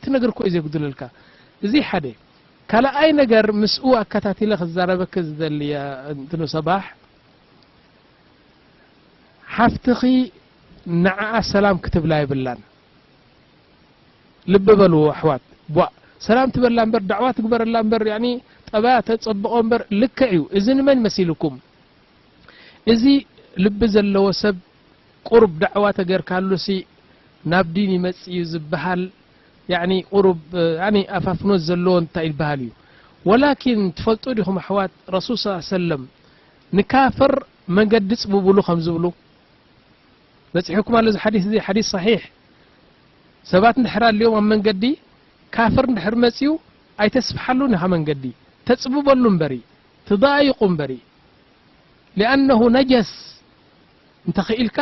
እቲ ነገር እኮ እዩ ዘጉድለልካ። እዚ ሓደ። ካልኣይ ነገር ምስኡ ኣከታቲለ ክዛረበኪ ዝደሊ፣ ያ እንትኑ ሰባሕ፣ ሓፍትኺ ንዓኣ ሰላም ክትብላ የብላን። ልቢ በሉ ኣሕዋት፣ ቧእ፣ ሰላም ትበላ እምበር፣ ዳዕዋ ትግበረላ እምበር፣ ያኒ ጠባያ ተጸብቖ እምበር፣ ልክዕ እዩ። እዚ ንመን መሲልኩም? እዚ ልቢ ዘለዎ ሰብ ቁሩብ ዳዕዋ ተገርካሉሲ ናብ ዲን ይመጽእ እዩ ዝበሃል፣ ያኒ ቁሩብ፣ ያኒ ኣፋፍኖት ዘለዎ እንታይ ይበሃል እዩ። ወላኪን ትፈልጡ ዲኹም ኣሕዋት፣ ረሱል ሰለላሁ ዐለይሂ ወሰለም ንካፍር መንገዲ ጽቡብሉ ከም ዝብሉ በጺሑኩም ኣሎ። እዚ ሓዲስ እዚ ሓዲስ ሰሒሕ። ሰባት እንድሕር ኣልዮም ኣብ መንገዲ፣ ካፍር እንድሕር መጺኡ ኣይተስፍሓሉን ኢኻ መንገዲ፣ ተጽብበሉ እምበሪ፣ ትዳይቁ እምበሪ። ሊኣነሁ ነጀስ እንተኽኢልካ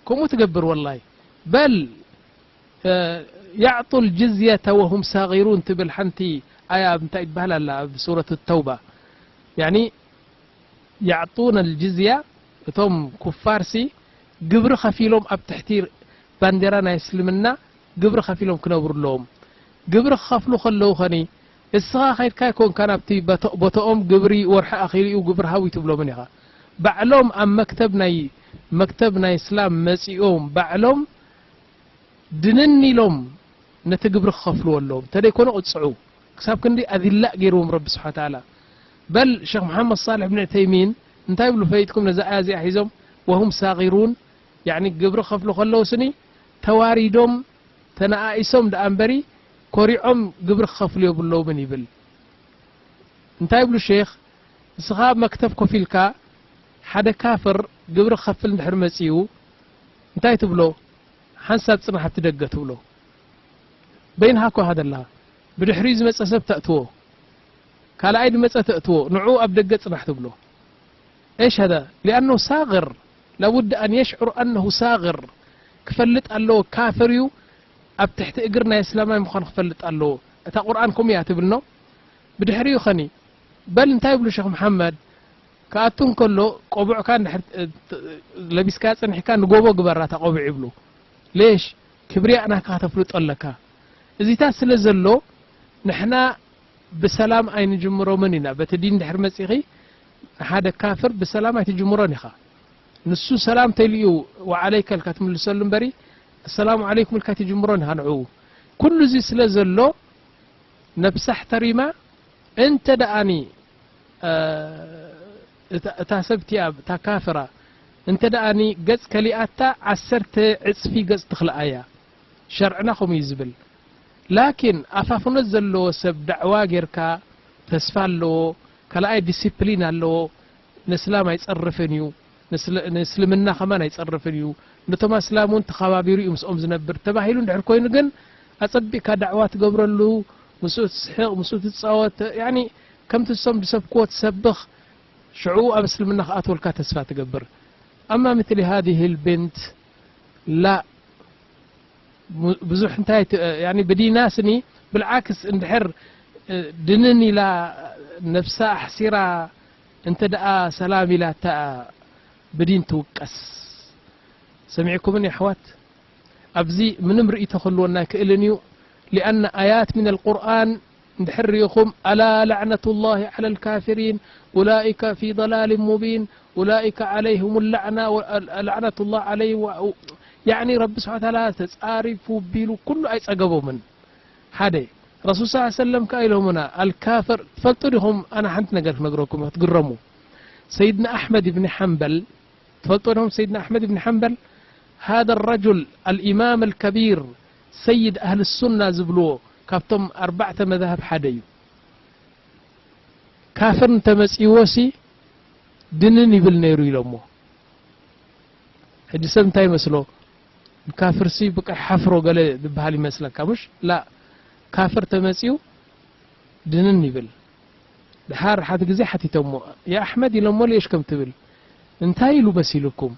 ከምኡ ትገብር። ወላሂ በል የዕጡ ልጅዝየተ ወሁም ሳጊሩን ትብል ሓንቲ ኣያ እንታይ ትበሃል ኣላ ኣብ ሱረት ተውባ። ያኒ የዕጡነ ልጅዝያ፣ እቶም ኩፋርሲ ግብሪ ከፊሎም ኣብ ትሕቲ ባንዴራ ናይ እስልምና ግብሪ ከፊሎም ክነብሩ ኣለዎም። ግብሪ ክኸፍሉ ከለዉ ኸኒ እስኻ ከይድካ ኣይኮንካ ናብቲ ቦተ- ቦተኦም ግብሪ ወርሒ ኣኺሉ እዩ ግብሪ ሃቡ ትብሎምን ኢኻ። ባዕሎም ኣብ መክተብ ናይ መክተብ ናይ እስላም መጺኦም ባዕሎም ድንን ኢሎም ነቲ ግብሪ ክኸፍልዎ ኣለዎም። እንተደይኮነ ቅጽዑ። ክሳብ ክንዲ ኣዚላእ ገይርዎም ረቢ ስብሓነ ወተዓላ። በል ሸኽ መሓመድ ሳልሕ ብን ዑተይሚን እንታይ ይብሉ ፈሊጥኩም? ነዛ ኣያ እዚኣ ሒዞም ወሁም ሳጊሩን፣ ያኒ ግብሪ ክኸፍሉ ከለዉ ስኒ ተዋሪዶም ተነኣኢሶም ደኣ እምበሪ ኮሪዖም ግብሪ ክኸፍሉ የብሎምን ይብል። እንታይ ይብሉ ሼኽ? ንስኻ ኣብ መክተብ ኮፍ ኢልካ ሓደ ካፍር ግብሪ ክኸፍል እንድሕር መጺኡ እንታይ ትብሎ? ሓንሳብ ጽናሕ ኣብቲ ደገ ትብሎ። በይንኻ እኮ ኢኻ ዘለኻ። ብድሕሪኡ ዝመጸ ሰብ ተእትዎ። ካልኣይ ዝመጸ ተእትዎ። ንዕኡ ኣብ ደገ ጽናሕ ትብሎ። إيش هذا؟ لأنه صاغر. لابد أن يشعر أنه صاغر. ክፈልጥ ኣለዎ ካፍር እዩ። ኣብ ትሕቲ እግሪ ናይ እስላማይ ምዃኑ ክፈልጥ ኣለዎ። እታ ቁርኣን ከምኡ እያ ትብል ነው። ብድሕሪኡ ኸኒ በል እንታይ ይብሉ ሸኽ መሓመድ? ክኣቱ እንከሎ ቆቡዕካ እንድሕር ለቢስካ ጸኒሕካ ንጎቦ ግበራ እታ ቆቡዕ ይብሉ። ሌሽ ክብርያ ናካ ከተፍልጦ ኣለካ። እዚታት ስለ ዘሎ ንሕና ብሰላም ኣይንጅምሮምን ኢና። በቲ ዲን ድሕር መጺኺ ንሓደ ካፍር ብሰላም ኣይትጅምሮን ኢኻ። ንሱ ሰላም ተልዩ ወዓለይከ ኢልካ ትምልሰሉ እምበሪ ኣሰላሙ ዓለይኩም ኢልካ ኣይትጅምሮን ኢኻ ንዕኡ። ኩሉ እዚ ስለ ዘሎ ነብሳ ኣሕተሪማ እንተ ደኣኒ እታ እታ ሰብ እቲኣ እታ ካፍራ እንተ ደኣኒ ገጽ ከሊኣታ ዓሰርተ ዕጽፊ ገጽ ትኽልኣ እያ። ሸርዕና ከምኡ እዩ ዝብል። ላኪን ኣፋፍኖት ዘለዎ ሰብ ዳዕዋ ጌርካ ተስፋ ኣለዎ። ካልኣይ ዲሲፕሊን ኣለዎ። ንእስላም ኣይጸርፍን እዩ። ንእስልምና ከማን ኣይጸርፍን እዩ። ነቶም ኣስላም እውን ተኸባቢሩ እዩ ምስኦም ዝነብር ተባሂሉ እንድሕር ኮይኑ ግን ኣጸቢቕካ ዳዕዋ ትገብረሉ፣ ምስኡ ትስሕቕ፣ ምስኡ ትጻወት፣ ያኒ ከምቲ እሶም ዝሰብክዎ ትሰብኽ፣ ሽዑ ኣብ እስልምና ክኣትወልካ ተስፋ ትገብር። ኣማ ምትሊ ሃዚህ ልብንት ላ ብዙሕ እንታይ ያኒ ብዲና ስኒ ብልዓክስ እንድሕር ድንን ኢላ ነብሳ ኣሕሲራ እንተ ደኣ ሰላም ኢላታ ብዲን ትውቀስ። ሰሚዕኩምን የሕዋት? ኣብዚ ምንም ርእይቶ ክህልወና ኣይክእልን እዩ። لأن آيات من القرآن እንድሕር ርኢኹም ألا لعنة الله على الكافرين أولئك في ضلال مبين أولئك عليهم اللعنة لعنة الله عليهم ያኒ ረቢ ስብሓ ተዓላ ተጻሪፉ ቢሉ ኩሉ ኣይጸገቦምን። ሓደ ረሱል ስ ሰለም ከኣ ኢሎምና ኣልካፍር ትፈልጡ ዲኹም? ኣነ ሓንቲ ነገር ክነግረኩም ክትግረሙ። ሰይድና ኣሕመድ ብኒ ሓንበል ትፈልጡ ዲኹም? ሰይድና ኣሕመድ ብኒ ሓንበል هذا الرجل الإمام الكبير سيد أهل السنة ዝብልዎ ካብቶም ኣርባዕተ መዛህብ ሓደ እዩ። ካፍር እንተመጺዎ ሲ ድንን ይብል ነይሩ ኢሎሞ። ሕጂ ሰብ እንታይ ይመስሎ? ንካፍርሲ ብቃ ሓፍሮ ገለ ዝበሃል ይመስለካ ምሽ? ላ ካፍር ተመጺኡ ድንን ይብል። ድሓር ሓንቲ ግዜ ሓቲቶሞ የኣሕመድ ኢሎሞ ልየሽ ከም ትብል እንታይ ኢሉ መሲልኩም?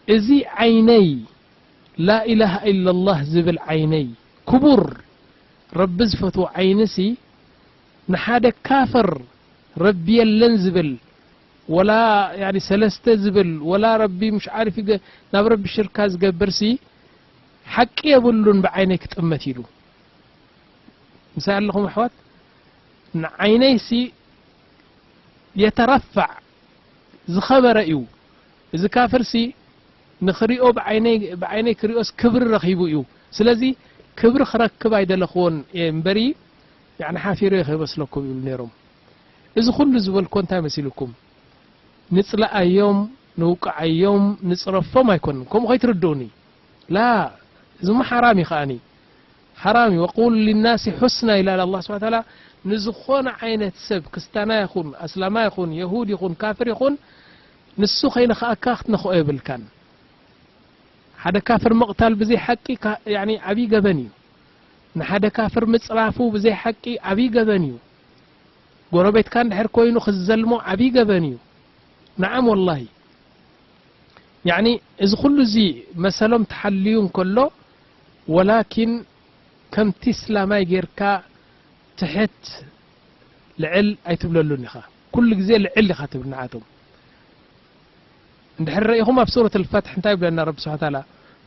እዚ ዓይነይ ላኢላሃ ኢላላህ ዝብል ዓይነይ ክቡር ረቢ ዝፈትዎ ዓይንሲ ንሓደ ካፍር ረቢ የለን ዝብል ወላ ያኒ ሰለስተ ዝብል ወላ ረቢ ምሽ ዓርፍ ይገ ናብ ረቢ ሽርካ ዝገብርሲ ሓቂ የብሉን ብዓይነይ ክጥመት ኢሉ። ምሳይ ኣለኹም ኣሕዋት? ንዓይነይሲ የተረፋዕ ዝኸበረ እዩ። እዚ ካፍርሲ ንኽሪኦ ብዓይነይ፣ ብዓይነይ ክሪኦስ ክብሪ ረኺቡ እዩ። ስለዚ ክብሪ ክረክብ ኣይደለኽዎን እየ እምበሪ፣ ያዕኒ ሓፊረ ከይመስለኩም ይብሉ ነይሮም። እዚ ኩሉ ዝበልኮ እንታይ መሲልኩም? ንጽላኣዮም፣ ንውቅዓዮም፣ ንጽረፎም ኣይኮንን። ከምኡ ከይትርድኡኒ። ላ፣ እዚሞ ሓራም እዩ ከኣኒ። ሓራም እዩ። ወቁል ሊናሲ ሑስና ይላል ኣላህ ስብሓነ ወተዓላ። ንዝኾነ ዓይነት ሰብ፣ ክስታና ይኹን፣ ኣስላማ ይኹን፣ የሁድ ይኹን፣ ካፍር ይኹን፣ ንሱ ከይነኽኣካ ክትነኽኦ የብልካን። ሓደ ካፍር ምቕታል ብዘይ ሓቂ ካ-፣ ያኒ ዓብዪ ገበን እዩ። ንሓደ ካፍር ምጽራፉ ብዘይ ሓቂ ዓብዪ ገበን እዩ። ጎረቤትካ እንድሕር ኮይኑ ክዘልሞ ዓብዪ ገበን እዩ። ነዓም ወላሂ። ያኒ እዚ ኩሉ እዚ መሰሎም ተሓልዩ እንከሎ፣ ወላኪን ከምቲ እስላማይ ጌርካ ትሕት ልዕል ኣይትብለሉን ኢኻ። ኩሉ ግዜ ልዕል ኢኻ ትብል ንዓቶም። እንድሕር ረኢኹም ኣብ ሱረት ኣልፈትሕ እንታይ ይብለና ረቢ ስብሓነ ወተዓላ?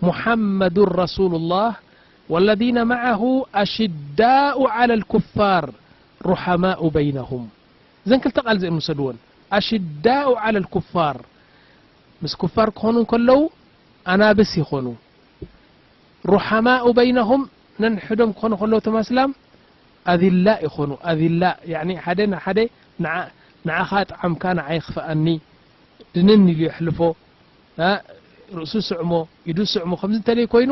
ሙሓመዱን ረሱሉላህ ወለዚነ መዓሁ ኣሽዳኡ ዓለል ኩፋር ሩሓማኡ በይነሁም። እዘን ክልተ ቃል እዚአን ውሰድወን። ኣሽዳኡ ዓለል ኩፋር፣ ምስ ኩፋር ክኾኑ እንከለዉ ኣናብስ ይኾኑ። ሩሓማኡ በይነሁም፣ ነንሕዶም ክኾኑ ከለዉ እቶም ኣስላም ኣዚላእ ይኾኑ። ኣዚላእ፣ ያዕኒ ሓደ ንሓደ ንዓ-፣ ንዓኻ ጥዓምካ ንዓይ ክፍኣኒ ድንን ኢሉ የሕልፎ። እ፣ ርእሱ ስዕሞ፣ ኢዱ ስዕሞ፣ ከምዚ እንተለይ ኮይኑ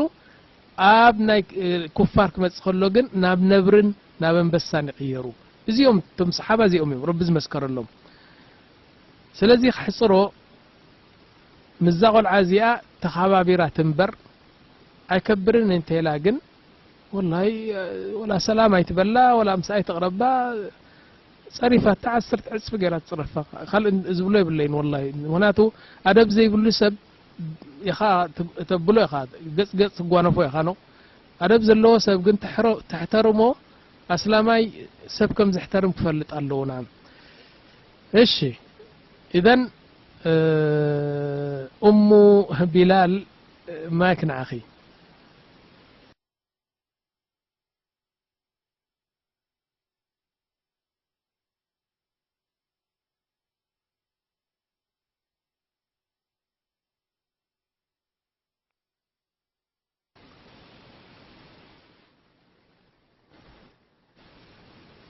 ኣብ ናይ፣ እ፣ ኩፋር ክመጽእ ከሎ ግን ናብ ነብርን ናብ ኣንበሳን ይቕየሩ። እዚኦም እቶም ሰሓባ እዚኦም እዮም ረቢ ዝመስከረሎም። ስለዚ ክሕጽሮ ምስዛ ቆልዓ እዚኣ ተኻባቢራ ትንበር ኣይከብርን እንተ ኢላ ግን ወላሂ ወላ ሰላም ኣይትበላ ወላ ምሳይ ትቕረባ ጸሪፋታ ዓሰርተ ዕጽፊ ገይራ ትጽረፋ። ካልእ ዝብሎ የብለይን ወላሂ። ምኽንያቱ ኣደብ ዘይብሉ ሰብ ኢኻ ተብሎ ኢኻ፣ ገጽ ገጽ ትጓነፎ ኢኻ ነው። ኣደብ ዘለዎ ሰብ ግን ተሕሮ-፣ ተሕተርሞ ኣስላማይ ሰብ ከም ዘሕተርም ክፈልጥ ኣለዎ። ናም እሺ ኢዘን እሙ ቢላል ማይክ ንዓኺ።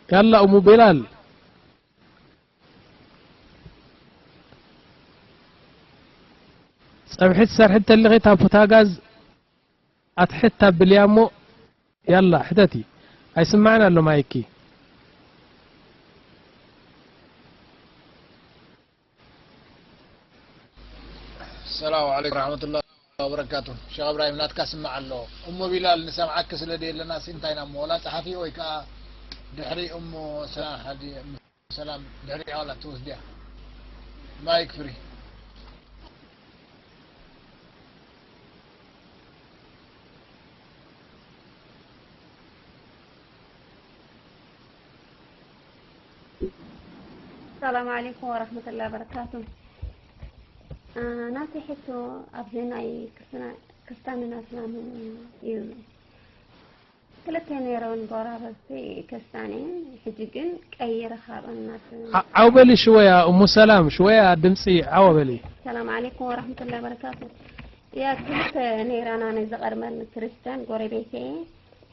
ያላ እሙ ቢላል ጸብሒ ትሰርሒ እንተለኺ እታ ፖታጋዝ ኣትሕት ኣብልያ እሞ ያላ ሕተቲ። ኣይስማዕን ኣሎ ማይኪ። ሰላም ዓለይኩም ወራህመቱላሂ ወበረካቱ። ሸኽ እብራሂም ናትካ ስማዕ ኣሎ። እሞ ቢላል ንሰምዓኪ ስለ ደየለና ሲ እንታይ ኢና እሞ ወላ ጸሓፊ ወይ ከኣ ድሕሪ እሞ ሰላም ሓዲ ሰላም ድሕሪ ዋላ ትወስድያ። ማይክ ፍሪ። ሰላም ዓለይኩም ወራህመቱላሂ ወበረካቱ። ናተይ ሕቶ ኣብዚ ናይ ክስታንን ኣስላምን እዩ። ክልተ ነይረን ጎራበርቲ ክስታን እየን። ሕጂ ግን ቀይረ ካብኣን ናብ ዓው በሊ ሽወያ እሙ ሰላም ሽወያ ድምፂ ዓው በሊ። ሰላም ዓለይኩም ወራህመቱላሂ ወበረካቱ። ያ ክልተ ነይረን ኣነ ዝቐድመን ክርስቲያን ጎረቤተይ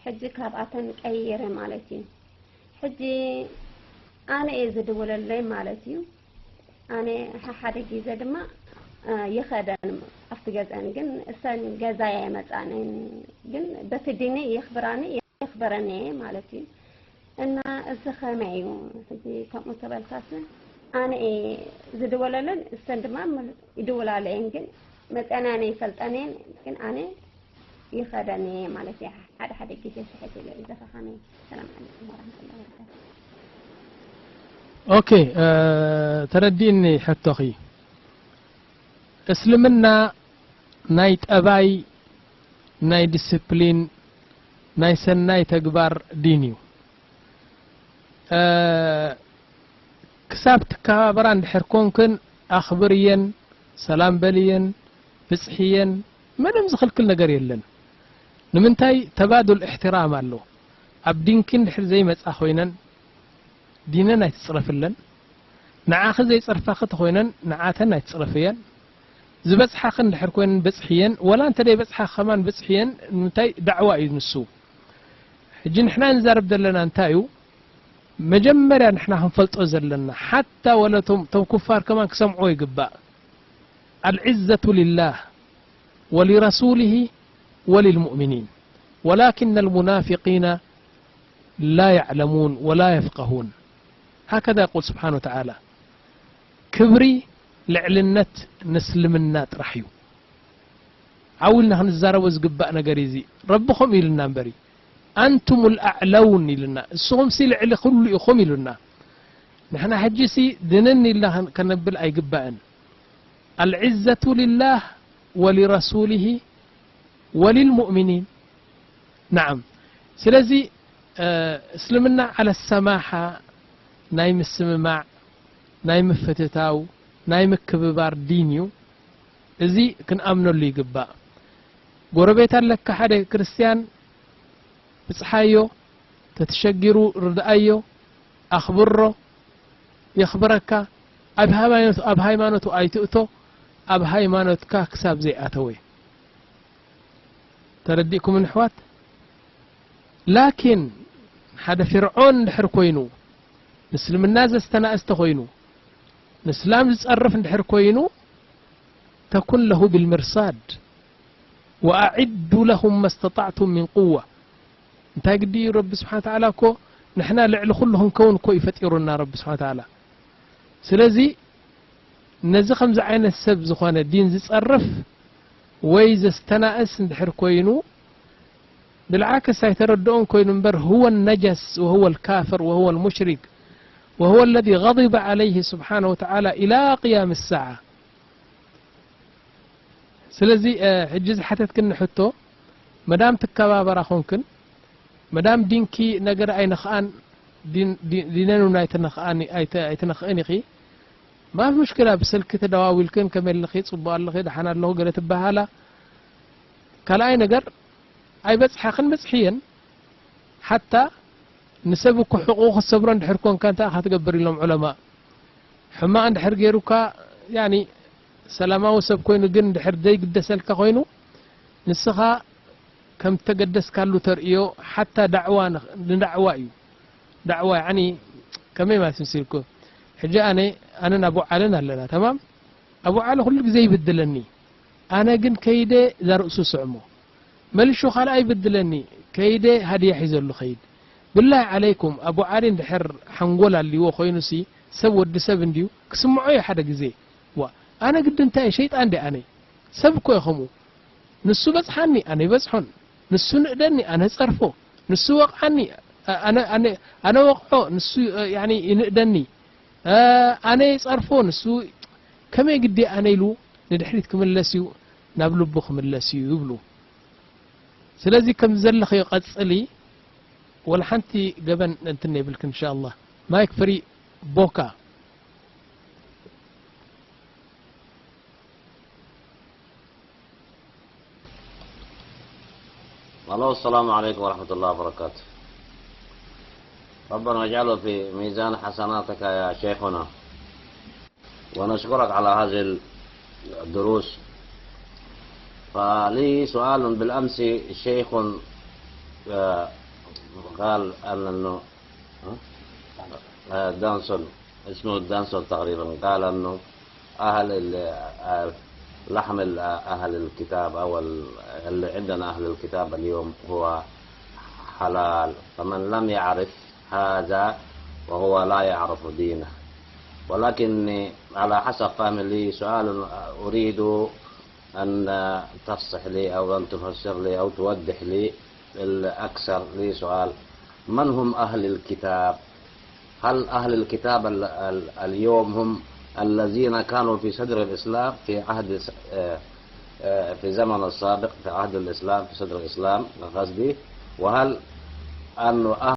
ሕጂ ካብኣተን ቀይረ ማለት እዩ። ሕጂ ኣነ እየ ዝድውለለይ ማለት እዩ። ኣነ ሓሓደ ግዜ ድማ ይኸደን ኣብቲ ገዝአን ግን እሰን ገዛይ ኣይመጻንን ግን በቲ ዲነይ የኽብራኒ የኽበረኒ እየ ማለት እዩ። እና እዚ ኸመይ እዩ ሕጂ ከምኡ ተበልካስ ኣነ እየ ዝድወለለን እሰን ድማ ይድውላለ እየን ግን መጸናነ ይፈልጠን እየን ግን ኣነ ይኸደኒ ማለት እያ ሓደ ሓደ ግዜ ስሕት ኢለ እዩ ዘኸኸኒ። ሰላም ዓለይኩም ወራህመቱላሂ ወበረካቱ። ኦኬ ተረዲእኒ ሕቶኺ። እስልምና ናይ ጠባይ ናይ ዲስፕሊን ናይ ሰናይ ተግባር ዲን እዩ። ክሳብ ትከባበራ እንድሕር ኮንክን ኣኽብርየን፣ ሰላም በልየን፣ ብጽሕየን፣ ምንም ዝኽልክል ነገር የለን። ንምንታይ ተባዱል እሕትራም ኣሎ። ኣብ ዲንኪ እንድሕር ዘይመጻ ኮይነን፣ ዲነን ኣይትጽረፍለን። ንዓኺ ዘይጸርፋኺ ተኾይነን፣ ንዓተን ኣይትጽረፍየን። ዝበጽሓኺ እንድሕር ኮይነን በጽሕየን፣ ወላ እንተ ዘይበጽሓኺ ከማን በጽሕየን። እንታይ ዳዕዋ እዩ ንሱ? ሕጂ ንሕና ንዛረብ ዘለና እንታይ እዩ? መጀመርያ ንሕና ክንፈልጦ ዘለና፣ ሓታ ወለቶም ቶም ኩፋር ከማን ክሰምዖ ይግባእ። العزة لله ولرسوله وللمؤمنين ولكن المنافقين لا يعلمون ولا يفقهون. هكذا يقول سبحانه وتعالى. ክብሪ፣ ልዕልነት፣ ንእስልምና ጥራሕ እዩ። ዓው ኢልና ክንዛረቦ ዝግባእ ነገር እዩ እዚ። ረቢ ከምኡ ኢሉና እምበሪ፣ "ኣንቱም ልኣዕለውን" ኢሉና። እስኹም ሲ ልዕሊ ኩሉ ኢኹም ኢሉና። ንሕና ሕጂ ሲ ድንን ኢልና ከን-፣ ከነብል ኣይግባእን። ኣልዕዘቱ ሊላህ ወሊረሱሊሂ ወሊልሙእሚኒን። ነዓም። ስለዚ፣ እ፣ እስልምና ዓለ ሰማሓ፣ ናይ ምስምማዕ፣ ናይ ምፍትታው፣ ናይ ምክብባር ዲን እዩ። እዚ ክንኣምነሉ ይግባእ። ጎረቤት ኣለካ ሓደ ክርስትያን፣ ብጽሓዮ፣ ተተሸጊሩ ርድኣዮ፣ ኣኽብሮ፣ የኽብረካ። ኣብ ሃይማኖት-፣ ኣብ ሃይማኖቱ ኣይትእቶ፣ ኣብ ሃይማኖትካ ክሳብ ዘይኣተወ። ተረዲእኩም ኣሕዋት? ላኪን ሓደ ፍርዖን እንድሕር ኮይኑ፣ ንእስልምና ዘስተናእስ ተኾይኑ፣ ንእስላም ዝጸርፍ እንድሕር ኮይኑ፣ ተኩን ለሁ ብልምርሳድ ወኣዕዱ ለሁም መስተጣዕቱም ሚን ቁዋ። እንታይ ግዲ እዩ? ረቢ ስብሓነ ወተዓላ እኮ ንሕና ልዕሊ ኩሉ ክንከውን እኮ እዩ ፈጢሩና ረቢ ስብሓነ ወተዓላ። ስለዚ ነዚ ከምዚ ዓይነት ሰብ ዝኾነ ዲን ዝጸርፍ ወይ ዘስተናእስ እንድሕር ኮይኑ፣ ብልዓክስ ኣይተረድኦን ኮይኑ እምበር፣ هو النجس وهو الكافر وهو المشرك وهو الذي غضب عليه سبحانه وتعالى إلى قيام الساعة. ስለዚ፣ እ፣ ሕጂ ዝሓተትክኒ ሕቶ፣ መዳም ትከባበራ ኮንክን፣ መዳም ዲንኪ ነገር ኣይነኽኣን፣ ዲን-፣ ዲ-፣ ዲነን እውን ኣይትነኽኣን፣ ኣይተ-፣ ኣይትነኽእን ኢኺ። ማፊ ሙሽኪላ፣ ብስልኪ ተደዋዊልክን፣ "ከመይ ኣለኺ? ጽቡቕ ኣለኺ? ደሓን ኣለኹ?" ገለ ትበሃላ። ካልኣይ ነገር፣ ኣይበጽሓኽን፣ በጽሕየን። ሓታ ንሰብ እኮ ሕቑቑ ክትሰብሮ እንድሕር ኮንካ፣ እንታይ ኢኻ ትገብር ኢሎም ዑለማ። ሕማቕ እንድሕር ገይሩካ፣ ያኒ ሰላማዊ ሰብ ኮይኑ ግን እንድሕር ዘይግደሰልካ ኮይኑ፣ ንስኻ ከም ተገደስካሉ ተርእዮ። ሓታ ዳዕዋ ንኽ-፣ ንዳዕዋ እዩ። ዳዕዋ ያኒ ከመይ ማለት ምስ ኢልኩ፣ ሕጂ ኣነ፣ ኣነን ኣቡ ዓልን ኣለና፣ ተማም? ኣቡ ዓሊ ኩሉ ግዜ ይብድለኒ። ኣነ ግን ከይደ እዛ ርእሱ ስዕሞ። መሊሹ ካልኣይ ይብድለኒ፣ ከይደ ሃድያ ሒዘሉ ኸይድ። ብላሂ ዓለይኩም፣ ኣቡ ዓሊ እንድሕር ሓንጎል ኣልዎ ኮይኑሲ፣ ሰብ ወዲ ሰብ እንድዩ፣ ክስምዖ እዩ ሓደ ግዜ። ዋ፣ ኣነ ግዲ እንታይ እየ፣ ሸይጣን ድየ ኣነ? ሰብ እኮ እየ ከምኡ። ንሱ በጽሓኒ፣ ኣነ ይበጽሖን። ንሱ ንእደኒ፣ ኣነ ጸርፎ። ንሱ ወቕዓኒ፣ ኣነ፣ ኣነ፣ ኣነ ወቕዖ፣ ንሱ፣ ያኒ፣ ይንእደኒ። እ፣ ኣነ ይጸርፎ፣ ንሱ ከመይ ግዲ ኣነ ኢሉ ንድሕሪት ክምለስ እዩ፣ ናብ ልቡ ክምለስ እዩ ይብሉ። ስለዚ ከም ዘለኽዮ ቀጽሊ፣ ወላ ሓንቲ ገበን እንትን የብልክን፣ ኢንሻኣላህ። ማይክ ፍሪ፣ ቦካ። ألو، السلام عليكم ورحمة الله وبركاته. ربنا يجعله في ميزان حسناتك يا شيخنا، ونشكرك على هذه الدروس. فلي سؤال: بالأمس شيخ، آه، قال أن، أنه، ها؟ آه، دانسون، اسمه دانسون تقريبًا، قال أنه أهل ال-، آه، لحم ال-، أهل الكتاب أو ال-، اللي عندنا أهل الكتاب اليوم هو حلال، فمن لم يعرف هذا وهو لا يعرف دينه. ولكني على حسب فهمي، لي سؤال أريد أن تفصح لي أو أن تفسر لي أو توضح لي الأكثر. لي سؤال: من هم أهل الكتاب؟ هل أهل الكتاب ال-، ال-، اليوم هم الذين كانوا في صدر الإسلام في عهد س-، آه، آه، في زمن السابق، في عهد الإسلام، في صدر الإسلام قصدي؟ وهل أن